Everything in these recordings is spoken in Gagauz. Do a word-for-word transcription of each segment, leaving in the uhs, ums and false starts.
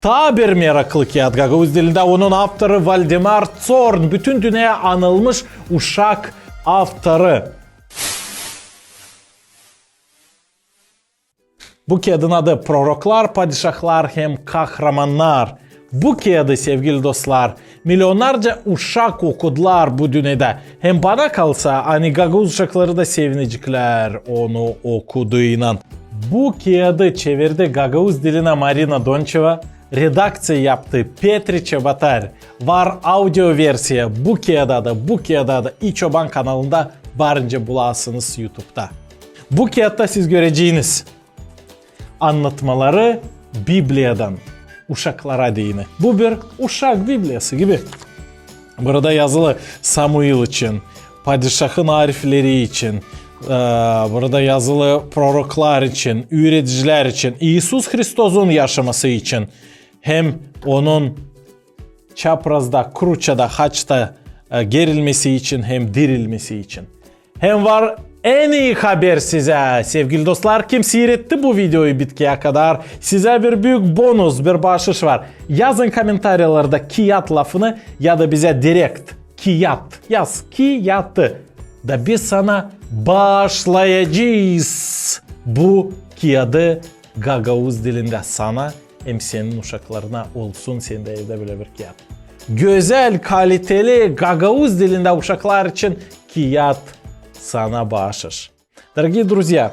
Taa bir meraklı kiyat gagauz dilindä, onun avtoru Valdemar Corn, bütün dünneyä anılmış uşak avtoru. Bu kiyadın adı Proroklar, padişahlar hem kahramannar. Bu kiyadı, sevgili dostlar, milionnarca uşak okudular bu dünnedä. Hem bana kalsa, ani gagauz uşakları da sevineceklär onu okuduynan. Bu kiyadı çevirdi gagauz dilinä Marina Donçeva, redakţiya yaptı Petri Çebotar. Var audio versiya bu kiyada da, bu kiyada da i Çoban kanalında, barınca bulasınız YouTube'da. Bu kiyatta siz göreceniz annatmaları Bibliyadan uşaklara deyni. Bu bir uşak Bibliyası gibi. Burada yazılı Samuil için, padişahın arifleri için, e, burada yazılı proroklar için, üüredicilär için, İisus Hristosun yaşaması için, hem onun çaprazda, kruçada, haçta, e, gerilmesi için hem dirilmesi için. Hem var en ii haber sizä, sevgili dostlar, kim siiretti bu videoyu bitkiyä kadar, sizä bir büük bonus, bir baaşış var. Yazın komentariyalarda kiyat lafını ya da bizä direkt kiyat. Yaz kiyatı. Da biz sana baaşlayacez bu kiyadı gagauz dilindä sana hem senin uşaklarına, olsun sendä evdä bölä bir kiyat. Gözäl, kaliteli gagauz dilindä uşaklar için kiyat sana baaşış. Дорогие друзья,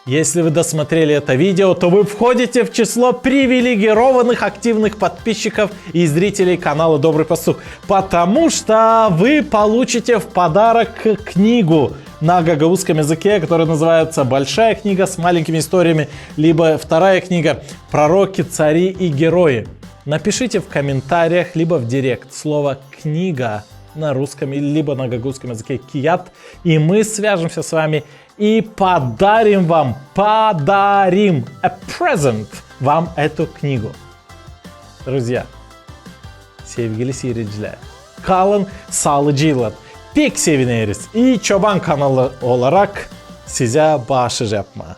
если вы досмотрели это видео, то вы входите в число привилегированных активных подписчиков и зрителей канала Добрый Пастух, потому что вы получите в подарок книгу на гагаузском языке, которая называется «Большая книга с маленькими историями», либо вторая книга «Пророки, цари и герои». Напишите в комментариях либо в директ слово «книга» на русском или либо на гагаузском языке «кият», и мы свяжемся с вами и подарим вам, подарим, a present, вам эту книгу. Друзья, sevgili siiredicilär, kalın saalıcıylan. Pek sevineriz i Çoban kanalı olarak sizä baaşış yapmaa.